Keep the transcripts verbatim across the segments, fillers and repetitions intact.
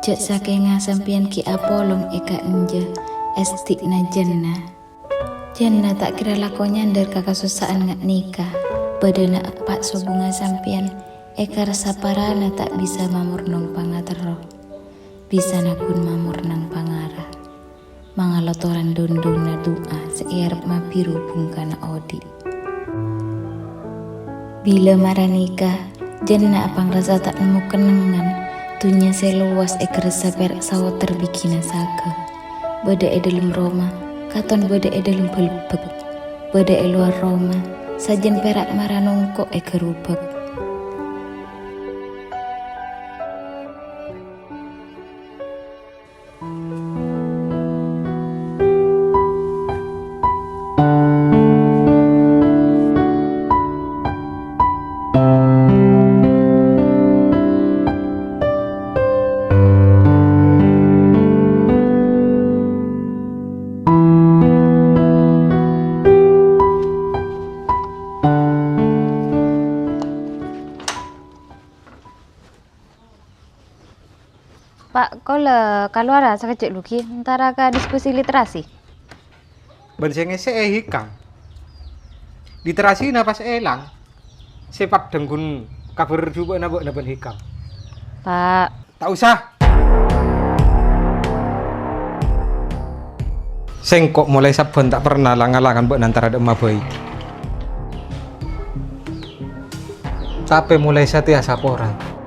Jhâ' sakènga sampèyan ghi' apolong è ka'enjâ, èsthi'na Janna. Janna ta' kèra lako nyandhâr ka kasossa'an nga' nèka. Bâdâna eppa' sobungnga sampèyan èkarassa parana ta' bisa mamornong pangaterro. Bisana ghun mamornong pangara. Mangalotoran dhun-dhunna du'a sè èarep mabiru bhungkana odi'. Bilâ mara nèka, Janna apangrasa ta' nemmo kennengngan, dhunnya sè lowas èkarassa pèra' saoter bigina saghâ. Bâdâ è dhâlem roma, katon bâdâ è dhâlem bâlbâk. Bâdâ è lowar roma, sajân pèra' mara nongko' è ghârubâk. Pa', kaulâ kalowara sakejjhâ' lu ghi, entara ka diskusi literasi. Bân sè ngèssè'è Hikam. Literasina pas èlang. Sè paddhâng ghun kabhâr jhubâ'na bâ'na bân Hikam. Pa'. Ta' osa. Sèngko' molaè sabbhân ta' perna lang-ngalangan bâ'na entara dâ'emma bhâi. Tapè molaè satèya sapora.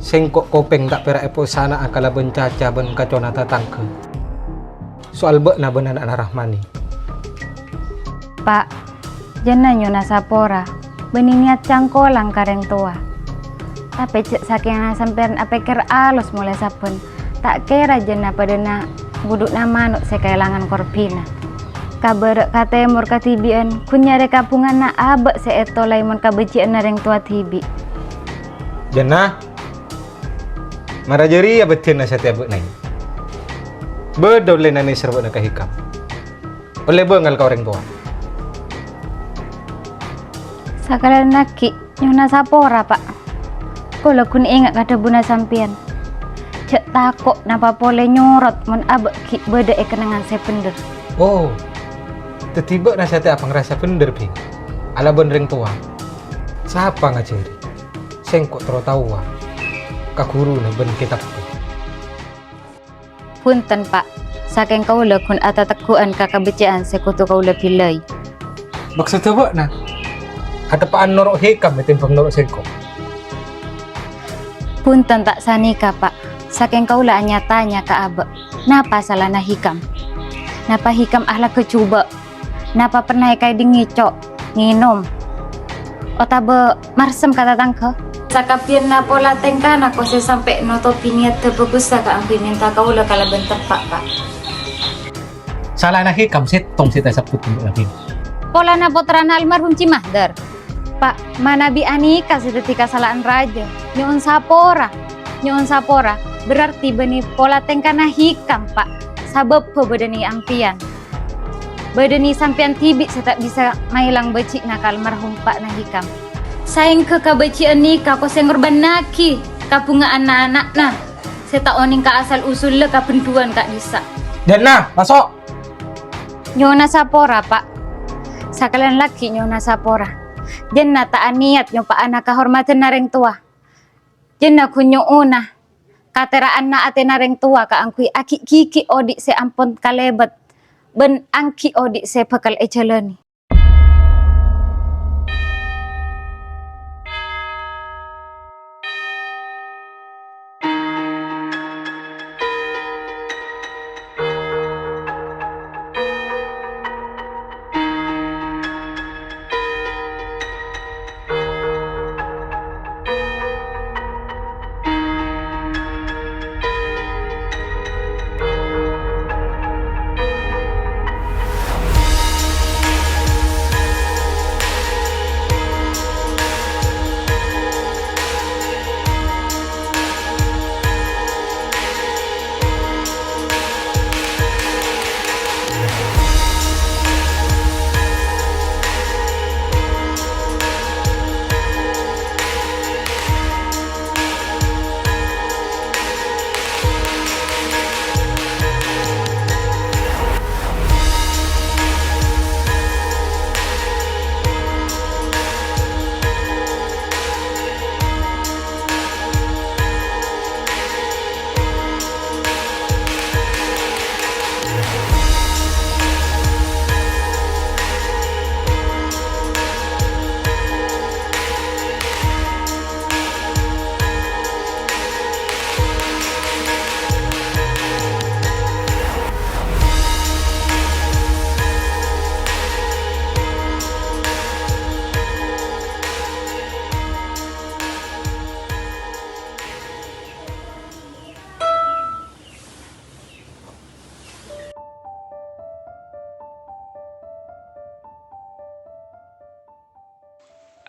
Sèngko' kopèng ta' pèra' èposana'a kalabân caca bân kacona tatangghâ. Soal bâ'na bân ana'na Rahmani. Pa', Janna nyo'ona sapora, bânnè niyat cangkolang ka rèng towa. Tapè jhâ' sakènga sampèyan apèkkèr alos molaè sabbhân, ta' kèra Janna padâna budhu'na mano' sè kaèlangan korbhina. Ka bârâ' ka tèmor kadhibi'ân, ghun nyarè kabhungaanna abâ' sè ètolaè mon kabâjhi'ânna rèng towa dhibi'. Janna, mara jârèya bâdhiyânna satèya bâ'na, yâ. Bâdâ ollèna nèser bâ'na ka Hikam. Ollè bângal ka orèng towa. Sakalèyan aghi' nyo'ona sapora, Pa'. Kaulâ ghun enga' ka dhâbuna sampèyan. Jhâ' tako' napa polè nyorot mon abâ' ghi' bâdâ è kennengngan sè bhendher. Oh, dhâddhi bâ'na satèya apangrasa bhendher, Bhing, alabân rèng towa. Sapa ngajhâri? Sèngko' terro taowa ka ghuruna bân kètabbhâ. Bhunten, Pa'. Sakèng kaulâ ghun atategghu'ân ka kabhecce'an sè kodhu kaulâ bilâi. Maksodda bâ'na? Ateppa'an noro' Hikam ètèmbhâng noro' sèngko'? Bhunten ta' sanèka, Pa'. Sakèng kaulâ nya-tanya ka abâ', napa salana Hikam? Napa Hikam ahlakka jhubâ'? Napa pernah èkaèdingngè co', ngènom, otabâ marsem ka tatangghâ? Sakabbhiyânna pola tèngkana ko sè sampè' notobhi niyaddhâ bhâghussa kaangghuy mènta kaulâ kalabân teppa', Pa'. Salana Hikam sèttong sè ta' èsebbhut, Bhing. Polana pottrana almarhum Ji Mahdar. Pa', manabi anèka sè dhâddhi kasala'an rajâ, nyo'on sapora. Nyo'on sapora, berarti bânnè pola tèngkana Hikam, Pa'. Sabâbbhâ bâdâ nè' ampèyan. Bâdâ nè' sampèyan dhibi' sè ta' bisa maèlang bâji'na ka almarhum eppa'na Hikam. Saèngghâ kabâji'ân nèka ko sè ngorbhânnaghi kabhungaanna ana'na sè ta' onèng ka asal-usulla kabhendhuwân ka'dissa'. Janna, maso'! Nyo'ona sapora, Pa'. Sakalèyan lagghi' nyo'ona sapora. Janna ta' anèyat nyopa'ana kahormadhânna rèng towa. Janna ghun nyo'ona katera'anna atèna rèng towa kaangghuy aghi' ghighi' odi' sè ampon kalèbât bân angghi' odi' sè bhâkal èjhâlânè.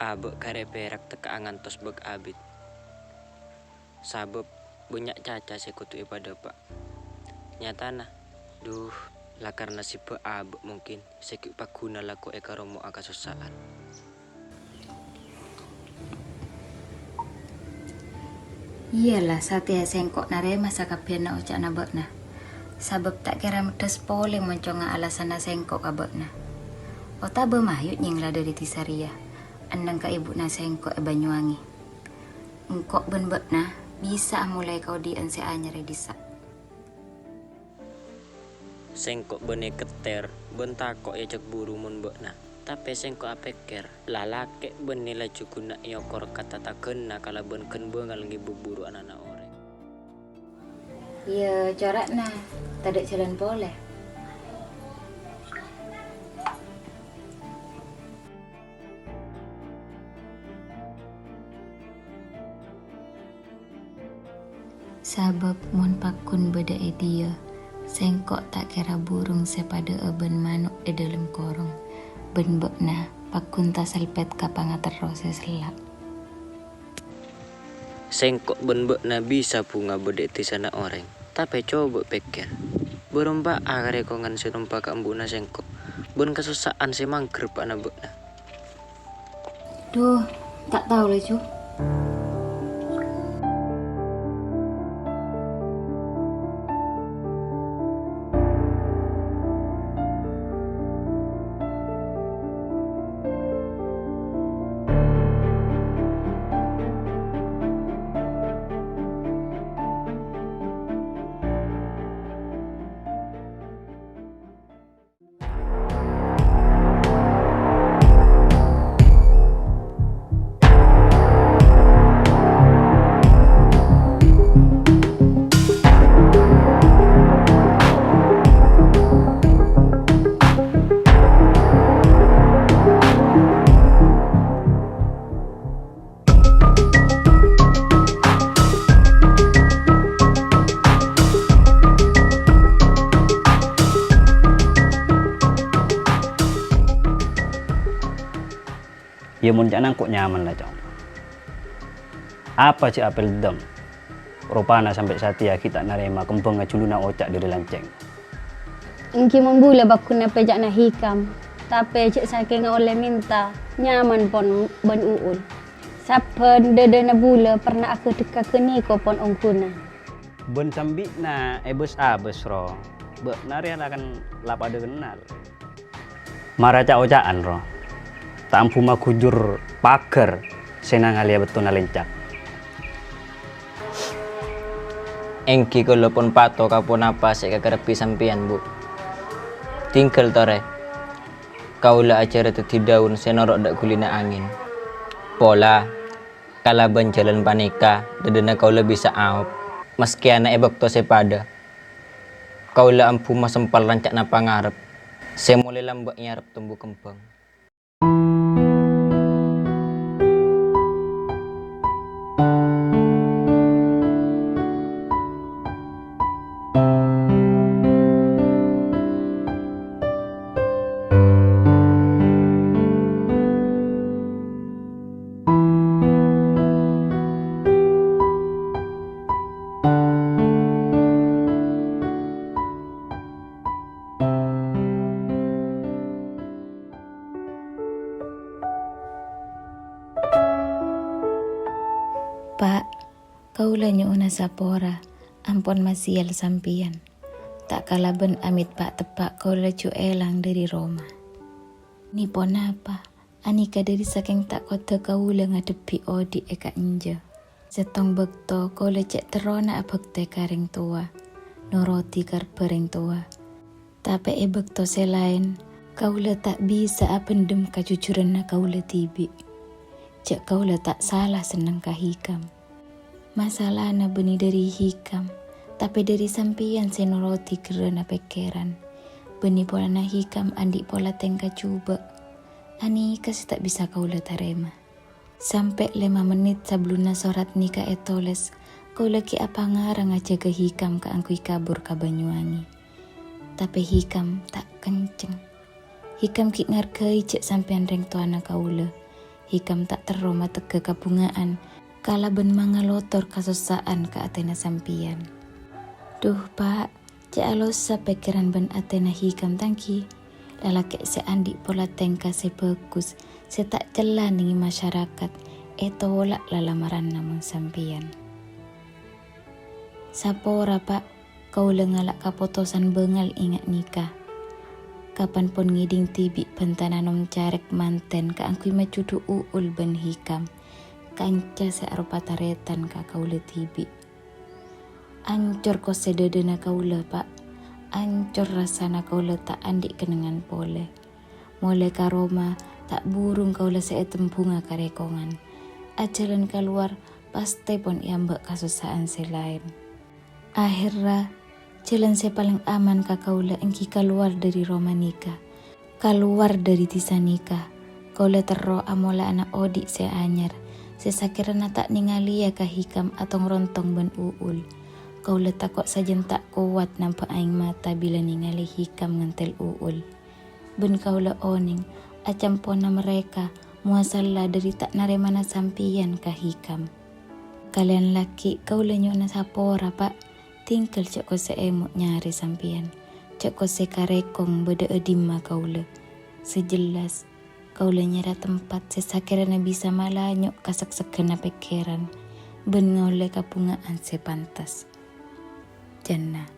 Abâ' karè pèrak tekka'a ngantos bâk abit. Sabâb bânnya' caca sè kodhu èpadâpa'. Nyatana, dhu, la karna sèbâ' abâ' mungkin sè ghi' pagghuna lako èkaromo'a kasossa'an. Iyâ la, satèya sèngko' narèma sakabbhiyânna oca'na bâ'na, sabâb ta' kèra meddhâs polè mon congnga alasanna sèngko' ka bâ'na. Otabâ mayu nyèngla dhâri dhisa rèya, enneng ka èbhuna sèngko' è Banyuwangi. Engko' bân bâ'na bisa amolaè kaodi'ân sè anyar è dhisa. Sèngko' bânnè ketter bân tako' èajhâk buru mon bâ'na. Tapè sèngko' apèkkèr, lalakè' bânnè lajhu ghun na' èokor ka tataghânna kalabân ghân bângal ngèbâ buru ana'na orèng. Iyâ, cora'na, tadâ' jhâlân polè. Sabâb mon pagghun bâdâ è dhiyâ, sèngko' ta' kèra burung sè padâ'â bân mano' è dhâlem korong, bân bâ'na pagghun taselpèt ka pangaterro sè sella'. Sèngko' bân bâ'na bisa bhunga bâdâ è dhisana orèng, tapè cobâ pèkkèr, bârâmpa'a karèkongan sè nompa ka embu'na sèngko' bân kasossa'an sè mangghâr eppa'na bâ'na. Dhu, ta' tao laju. Iyâ, mon ca'na engko' nyaman la, Cong. Apa jhâ' apèl dhâng? Ropana sampè' satèya ghi' ta' narèma kembhângnga juluna oca' dhâri lancèng. Èngghi mon bulâ pagghun napè ca'na Hikam, tapè jhâ' sakènga ollè mènta, nyaman pon bân Uul. Sabbhân dhâdhâna bulâ perna aghâdhegghâ ghânèka pon ongghuna. Bân sambi'na èbâs-abâs, Ro. Bâ'na rèya la kan la padâ kennal. Mara ca'-oca'an, Ro. Ta' ambu maghujur paghâr sè nangalèya bâktona lèncak. Èngghi kaulâ pon pato ka ponapa sè èkakarebbhi sampèyan, Bu. Tinggal torè. Kaulâ ajhârâ dhâddhi dâun sè noro' dâ' ghulina angèn. Pola, kalabân jhâlân panèka, dhâdhâna kaulâ bisa aop. Maskèyana è bâkto sè padâ, kaulâ ambu masempal ranca'na pangarep sè molaè lambâ' nyarep tombu kembhâng. Pa', kaulâ nyo'ona sapora, ampon masèyal sampèyan. Ta' kalabân amèt pa'-teppa' kaulâ laju èlang dhâri roma. Nè ponapa? Anèka dhâri sakèng ta' kodhâ kaulâ ngadhebbhi odi' è ka'enjâ. Sèttong bâkto kaulâ cè' terrona abhâktè ka rèng towa, noro'aghi karebbhâ rèng towa. Tapè è bâkto sè laèn, kaulâ ta' bisa apendem kajujurânna kaulâ dhibi'. Jhâ' kaulâ ta' sala senneng ka Hikam. Masalana bânnè dhâri Hikam, tapè dhâri sampèyan sè noro'aghi ghârrâna pèkkèran. Bânnè polana Hikam andi' pola tèngka jhubâ'. Anèka sè ta' bisa kaulâ tarèma. Sampè' lèma mennit sabellunna sorat nèka ètolès, kaulâ ghi' apangarang ajâgâ Hikam kaangghuy kabur ka Banyuwangi. Tapè Hikam ta' kenceng. Hikam ghi' ngargai jhâ' sampèyan rèng towana kaulâ. Hikam ta' terro mategghâ kabhunga'an kalabân mangalotor kasossa'an ka atèna sampèyan. "Dhu, Pa', cè' alossa pèkkèran bân atèna Hikam, Tanggi. Lalakè' sè andi' pola tèngka sè bhâghus, sè ta' cella nèng masyarakat, ètola' lalamaranna mon sampèyan." "Sapora, Pa', kaulâ ngala' kapotosan bângal è nga' nèka. Kapan pon ngèdhing dhibi' bhântana nom carèk mantèn kaangghuy majhudhu Uul bân Hikam, kanca sè aropa tarètan ka kaulâ dhibi'. Ancor kosè dhâdhâna kaulâ, Pa'. Ancor rassana kaulâ ta' andi' kennengngan polè. Molè ka roma, ta' burung kaulâ sè ètembhungnga karèkongan. Ajhâlân kalowar, pastè pon èambâ' kasossa'an sè laèn. Aherra, jhâlân sè palèng aman ka kaulâ èngghi kalowar dhâri roma nèka, kalowar dhâri dhisa nèka. Kaulâ terro amola ana' odi' sè anyar, sè sakèrana ta' nèngalèya ka Hikam atong-rontong bân Uul. Kaulâ tako' sajân ta' kowat nambhâ aèng mata bilâ nèngalè Hikam ngantèl Uul. Bân kaulâ onèng, acampona mareka mowasalla dhâri ta' narèmana sampèyan ka Hikam. Kalèyan lakè' kaulâ nyo'ona sapora, Pa'. Tinggal jhâ' kosè èmo' nyarè sampèyan. Jhâ' kosè karèkong bâdâ è dimma kaulâ. Sè jelas, kaulâ nyèra tempat sè sakèrana bisa malanyo' kaseksegghânna pèkkèran bân ngaollè kabhunga'an sè pantes." Jânna.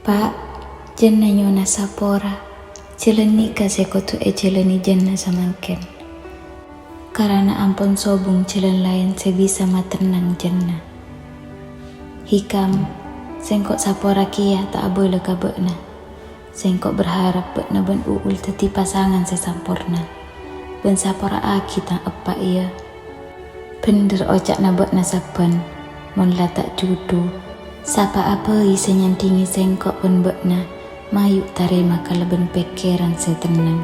Pa', Jânna nyo'ona sapora. Jhâlân nèka sè kodhu èjhâlâni Jânna samangkèn. Karana ampon sobung jhâlân laèn sè bisa matennang Jânna. Hikam, sèngko' sapora kèya ta' abâlâ ka bâ'na. Sèngko' berharap bâ'na bân U'ul dhâddhi pasangan sè samporna. Bân sapora'aghi tang eppa', iyâ. Bhender oca'na bâ'na sabbhân, mon la ta' jhudhu, sapa'a bhâi sè nyandhingi sèngko' bân bâ'na, mayu tarèma kalabân pèkkèran sè tennang.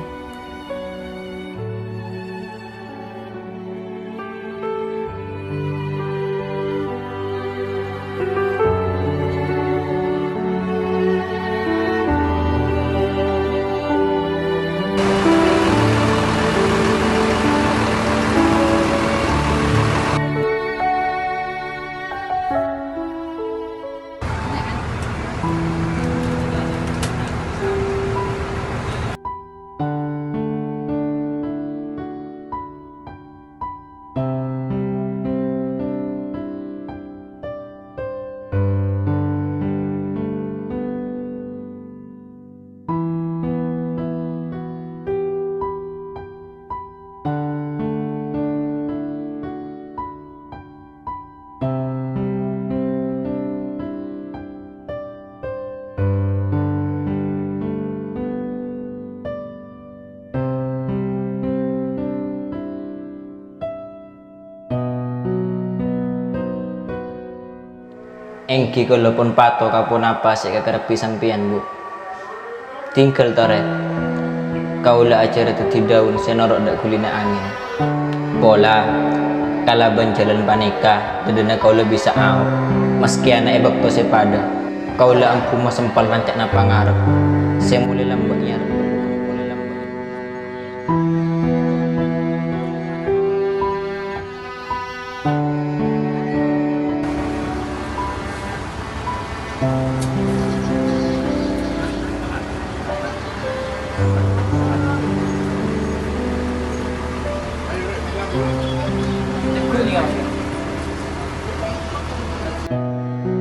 Èngghi kaulâ pon pato ka ponapa sè èkakarepè sampèyan, Bu. Tinggal torè. Kaulâ ajhârâ dhâddhi dâun sè noro' dâ' ghulina angèn. Pola, kalabân jhâlân panèka, dhâddhina kaulâ bisa aob, maskè ana' è bâkto sè padâ. Kaulâ ambu masempal rancana pangarep sè molaè lambâ' nyarep.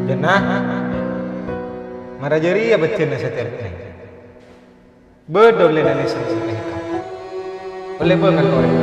Jâna, mara jârèya bâjâna satèya. Bâdâ ollèna nèsèng sè èhèkam. Ollè bângal orèng.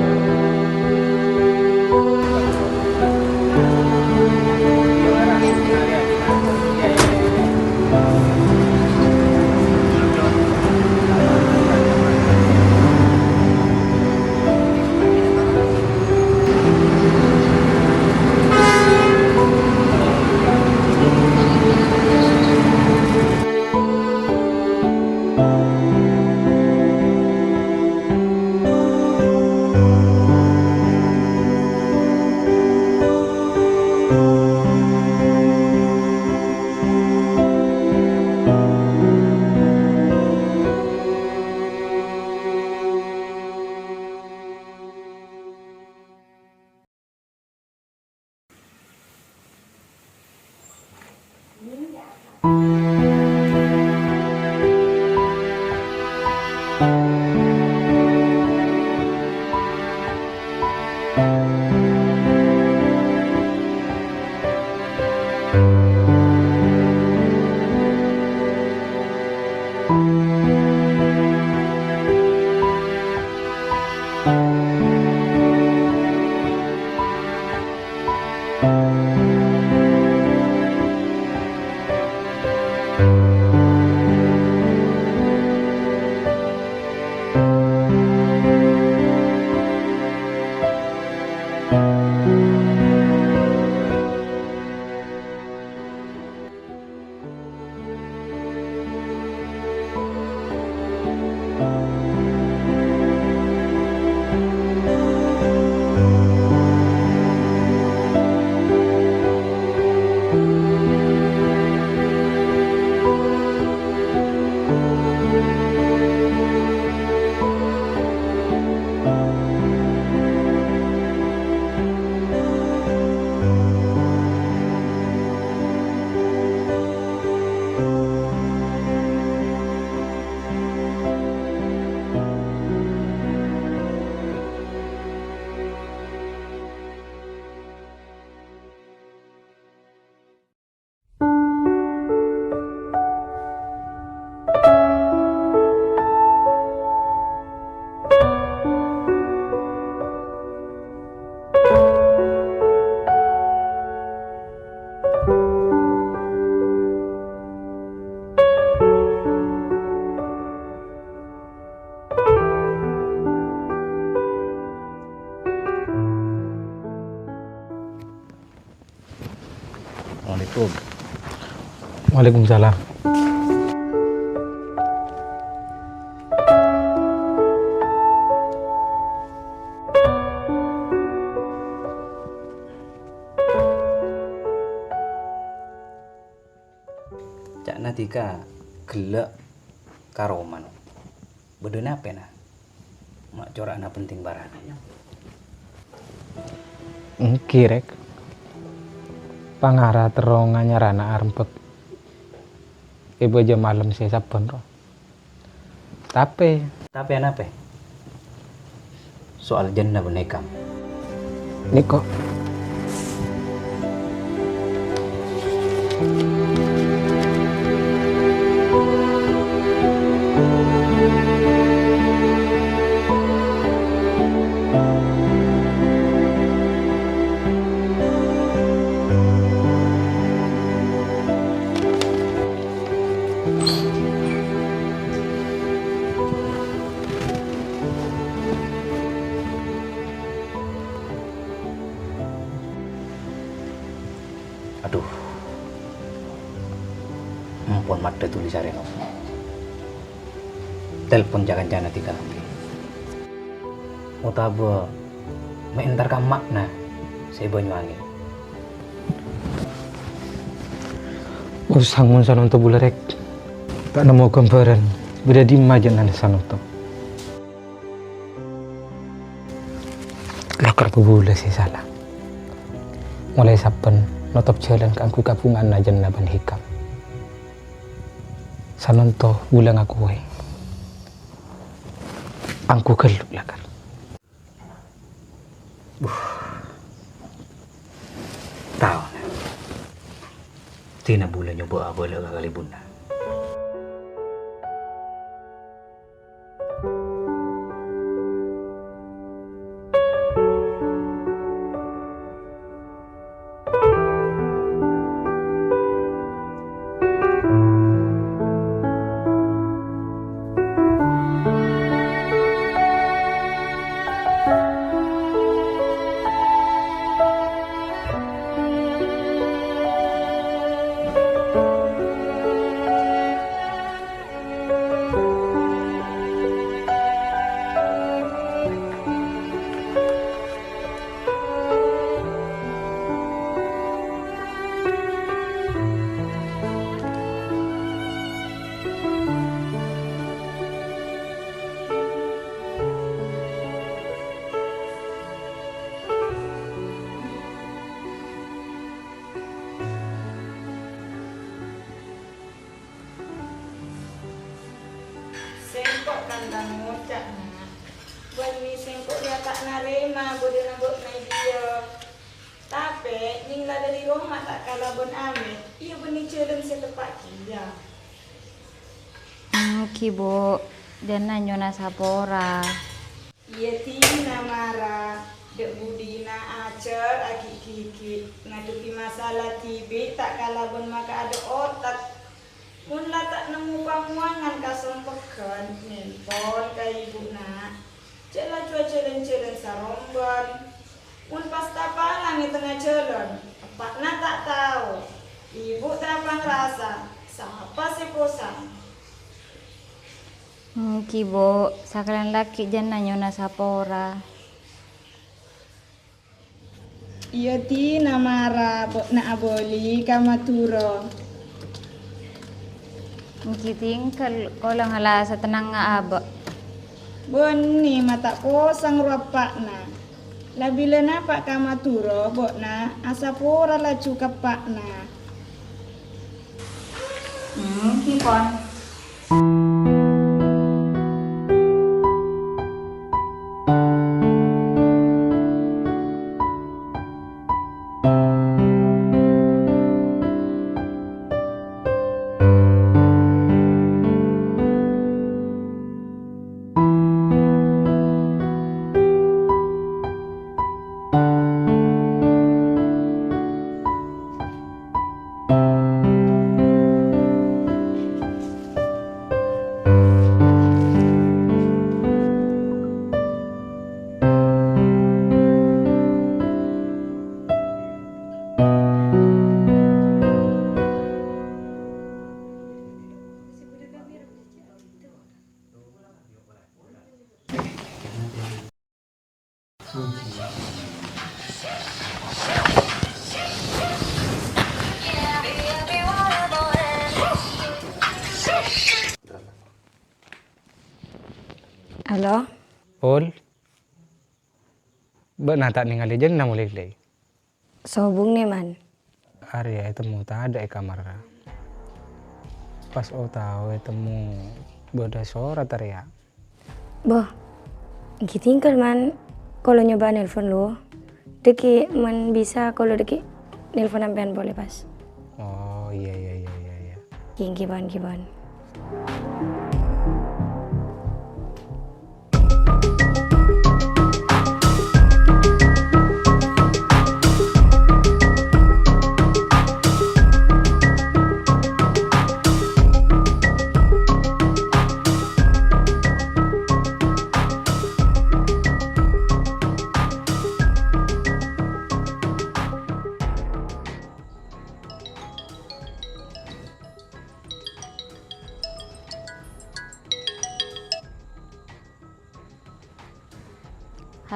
Assalamualaikum. Waalaikumsalam. Ca'na dhika ghellâ' ka roma, no. Bâdâ napè, na? Ma' cora'na penting parana. Èngghi, Rèk. Pangara terro nganyarana arembhâk è bâjâ malem sè sabbhân, ro. Tapè. Tapè anapè? Soal jânna bân èkam. Nèko. Adhu. Pon maddhâ dhuli sarèna. Telpon ca-kancana dhika kabbhi. Otabâ mè' entar ka emma'na sè Banyuwangi. Usang mon Sanonto bulâ rèk. Ta' nemmo ghâmbhârân bâdâ è dimma jhâ' nana Sanonto. Lakar bulâ sè sala. Molaè sabbhân notop jhâlân kaangghuy kabhunga'anna Janna bân Hikam. Sanonto bulâ ngakoè angghu ghâllu lakar. Buh. Taona. Dina bulâ nyoba abâlâ ka kalèbunna. Sèngko' kan la ngoca', Na'. Bânnè sèngko' rèya ta' narèma bâdâna bâ'na è ghiyâ. Tapè, nyèng la dâri roma ta' kalabân amèt, iyâ bânnè jhâlân sè teppa' kèya. Èngghi, Bu', Janna nyo'ona sapora. Iyâ dina mara, dâ' budina ajhâr aghi'-ghighi', ngadhebbhi masalah dhibi' ta' kalabân makaadâ' otak. Mon la ta' nemmo pamowangan kasompegghân, nelpon ka ibu'na, jhâ' laju ajhâlân-jhâlân sarombân. Mon pas tapalang è tengnga jhâlân, eppa'na ta' tao. Ibu' ta' pangrasa, sapa sè posang? Èngghi, Bu', sakalèyan laghi' Janna nyo'ona sapora. Iyâ dina mara bâ'na abâli ka Madhurâ. Èngghi tinggal, kaulâ ngala satennengnga abâ'. Bânnè ma' ta' posang rowa eppa'na. La bilâ napa' ka Madhurâ bâ'na asapora laju ka eppa'na. Hmm, èngghi, Pon. Halo? Pol. Bâ'na ta' nèngalè Janna molè-lè? Sobung nè, Man. Arèya ètemmo tadâ' è kamarra. Pas otao ètemmo bâdâ sora tarèya. Boh, èngghi tinggal, Man. Kaulâ nyoba nelpon lu. Dâgghi' mon bisa kaulâ dâgghi' nelpon sampèyan polè pas. Oh, iyâ, iyâ, iyâ, iyâ, iyâ. Èngghi, Pon, èngghi, Pon.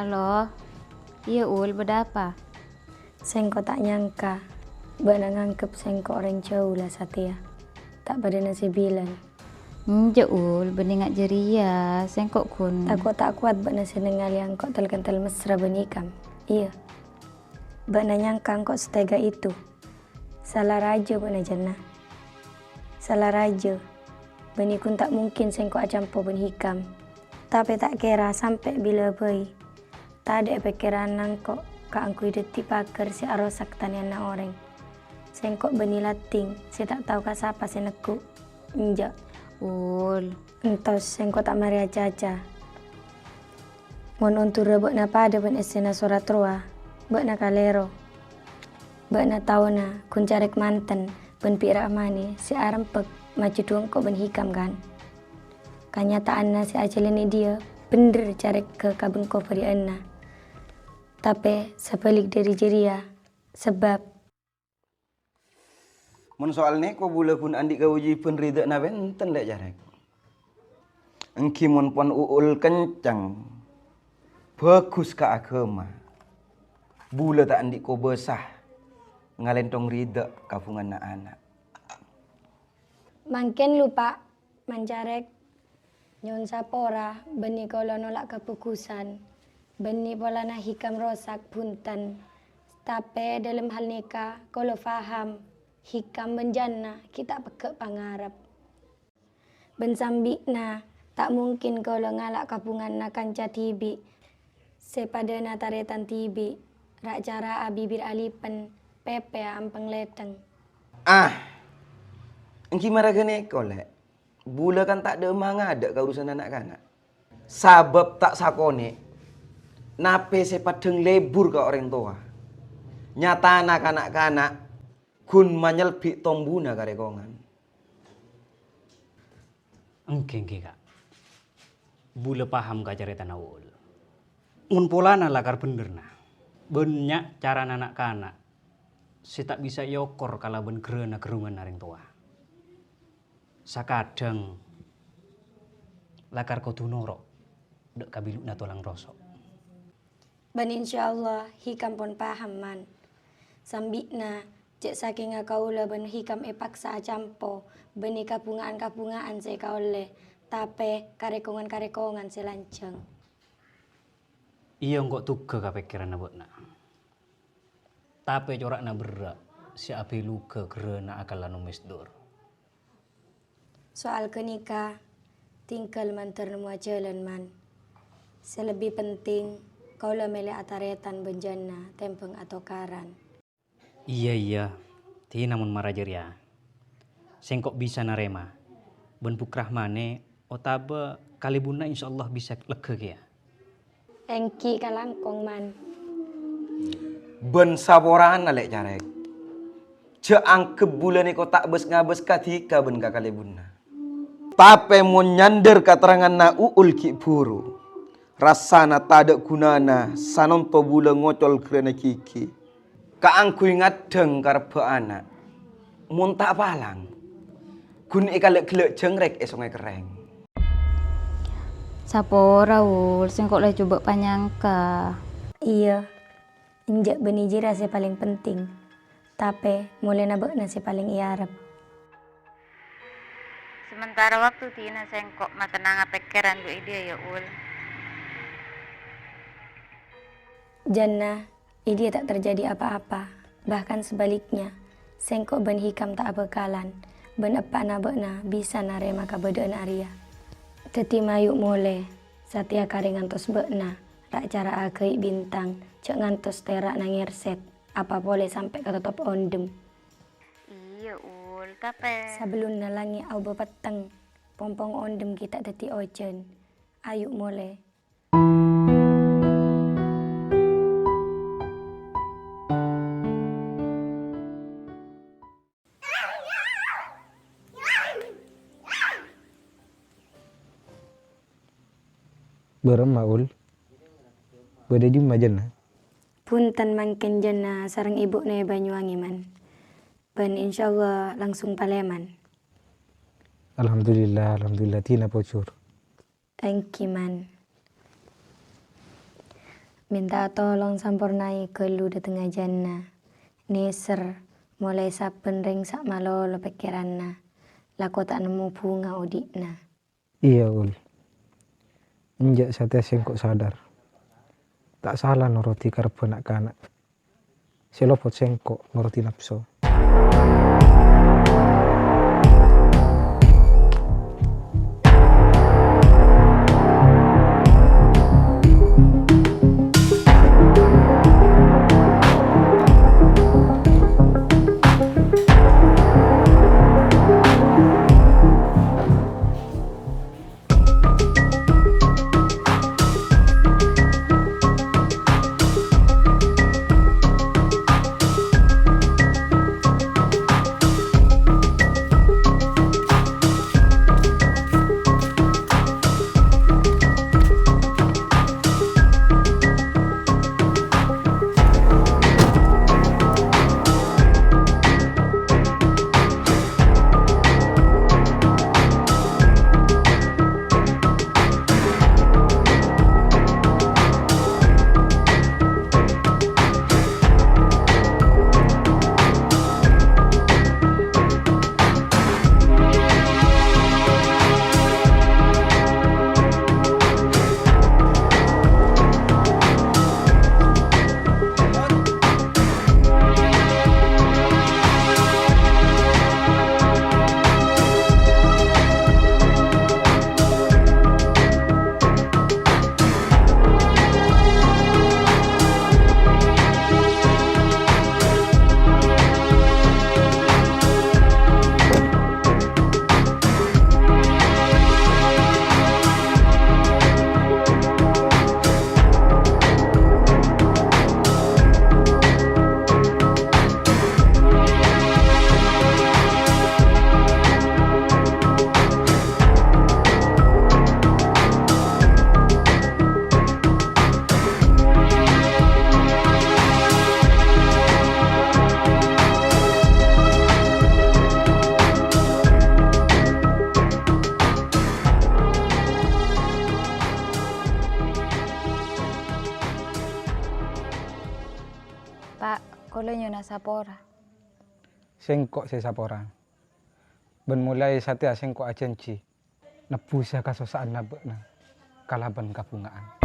Halo. Iyâ, Ul, bâdâ apa? Sèngko' ta' nyangka bâ'na nganggep sèngko' orèng jhâu la satèya. Ta' padâna sè bilân. Enjâ', Ul, bânnè nga' jârèya, sèngko' ghun. Tako' ta' kowat bâ'na sè nèngalè engko' tel-kentel mesra bân Hikam. Iyâ. Bâ'na nyangka engko' setega itu. Sala rajâ bâ'na, Janna. Sala rajâ. Bânnè ghun ta' mungkin sèngko' acampo bân Hikam. Tapè ta' kèra sampè' bilâ bhâi. Tadâ' è pèkkèranna engko' kaangghuy dhâddhi paghâr sè arosak tanèyanna orèng. Sèngko' bânnè latting sè ta' tao ka sapa sè neggu'. Enjâ'. Ul. Entos sèngko' ta' marè acaca. Mon ondhurrâ bâ'na padâ bân essèna sorat rowa, bâ'na kalèro. Bâ'na taona ghun carèk manten bân bi' Rahmani sè arembhâk majhudhu engko' bân Hikam, kan? Kanyata'anna sè ajhâlânè dhiyâ bhendher carèk ghâ ka bengko bâri'ânna. Tapè sabhâlik dhâri jârèya, sabâb Mon soal nèko bulâ ghun andi' kawâjibhân ridhâna bhunten, Lè' Carèk. Èngghi mon pon U'ul kenceng, bhâghus ka aghâma, bulâ ta' andi' kobâsa ngalènthong ridhâ ka bhungana ana'. Mangkèn loppa, Man Carèk. Nyo'on sapora, bânnè kaulâ nolak kabhâghusan, bânnè polana Hikam rosak, bhunten. Tapè dâlem hal nèka kaulâ paham, Hikam bân Janna ghi' ta' pegghâ' pangarep. Bân sambi'na, ta' mungkin kaulâ ngala' kabhungana kanca dhibi' sè padâna tarètan dhibi', ra'-cara'a bibir alipen, pèpè ampèng lèthèng. Ah! Èngghi mara ghânèka, Lè'. Bulâ kan ta' dâ' mangadâ' ka urusanna na'-kana'. Sabâb ta' sakonè', napè sè paddhâng lebur ka orèng towa. Nyatana ka na'-kana' ghun manyelbi' tombuna karèkongan. Èngghi, èngghi, Ka'. Bulâ paham ka carètana U'ul. Mon polana lakar bhendherna, bânnya' carana na'-kana' sè ta' bisa èokor kalabân ghârâna ghârrunganna rèng towa. Sakadhâng lakar kodhu noro' dâ' kabilu'na tolang roso'. Bân insyaallah Hikam pon paham, Man. Sambi'na, jhâ' sakènga kaulâ bân Hikam èpaksa acampo bânnè kabhunga'an-kabhunga'an sè èkaollè, tapè karèkongan-karèkongan sè lanjhâng. Iyâ, engko' dhugghâ ka pèkkèranna bâ'na. Tapè cora'na berrâ' sè abhilugghâ ghârâna akalla nomès dur. Soal ghânèka, tinggal mandhâr nemmowa jhâlân, Man. Sè lebbi penting, kaulâ mèlè atarètan bân Janna tèmbhâng atokaran. Iyâ, iyâ, dina mon mara jârèya. Sèngko' bisa narèma, bân Bu Rahmane otabâ kalèbunna insyaallah bisa lèghâ kèya. Èngghi kalangkong, Man. Bân saporana, Lè' Carèk. Jhâ' angghep bulâ nèko ta' bâs-ngabâs kadhika bân ka kalèbunna. Tapè mon nyandhâr katerranganna U'ul ghi' bhuru, rassana tadâ' ghunana sanonto bulâ ngocol ghârâna ghighi. Kaangghuy ngaddhâng karebbhâ ana'. Mon ta' palang, ghun èkalè'-ghellâ' jhângrèk è Songay Kerrèng. Sapora, Ul, sèngko' la jhubâ' panyangka. Iyâ, enjâ' bânnè jârèya sè palèng penting. Tapè, molèna bâ'na sè palèng èarep. Sementara waktu dina sèngko' matennanga pèkkèran dhu è dhiyâ, yâ, Ul. Jâna, è dhiyâ ta' terjadi apa-apa. Bahkan sebaliknya, sèngko' bân Hikam ta' abhâkalan, bân eppa'na bâ'na bisa narèma kabâdâ'ân arèya. Dhâddhi mayu' molè, satèya karè ngantos bâ'na, ra'-cara'a aghâi' bintang, jhâ' ngantos tèra'na ngèrsèt, apa polè sampè' katotop ondhem. Iyâ, Ul, tapè sabellunna langngè' aobâ petteng, pong-pong ondhem ghi' ta' dhâddhi ojhân. Ayu' molè. Bârâmma, Ul? Bâdâ è dimma, Jâna? Bhunten, mangkèn Jâna sareng ibu'na è Banyuwangi, Man. Bân insyaallah langsung palèman. Alhamdulillah, alhamdulillah, dina pojhur. Èngghi, Man. Mènta tolong sampornaè ghâllu dhâteng ajânna. Nèser, molaè sabbhân rèng sa' malolo pèkkèranna. Lako ta' nemmo bhunga odi'na. Iyâ, Ul. Enjâ' satèya sèngko' sadar. Ta' sala norodhi karebbhâ na'-kana'. Sè lopot sèngko' norodhi napso. Pa', kaulâ nyo'ona sapora. Sèngko' sè sapora. Bân molaè satèya sèngko' ajhânjhi nebbhusa kasossa'anna bâ'na kalabân kabhunga'an.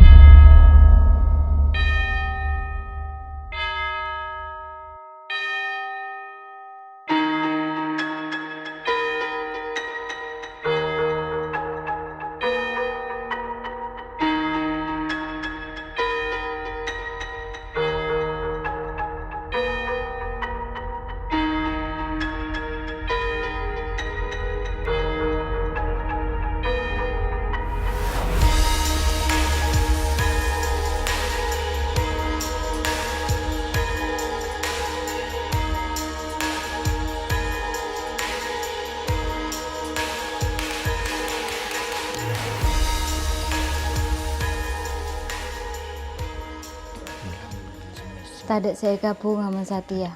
Tadâ' sè èkabhunga mon satèya.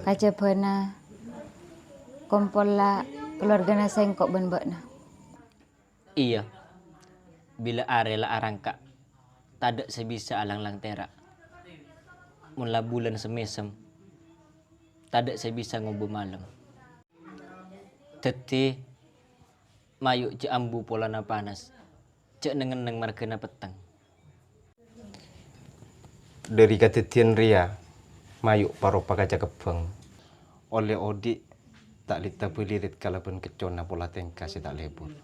Kajhâbhâna kompolla kalowarghâna sèngko' bân bâ'na. Iyâ, bilâ arè la arangka', tadâ' sè bisa alanglang tèra'. Mon la bulân sè mèsem, tadâ' sè bisa ngobâ malem. Dhâddhi, mayu' jhâ' ambu polana panas, jhâ' neng-enneng marghâna petteng. Dhâri kadhâddhiyân rèya, mayu' paropa kaca kebbhâng. Ollè odi', ta' lit-tabâlirit kalabân keccona pola tèngka sè ta' lebur.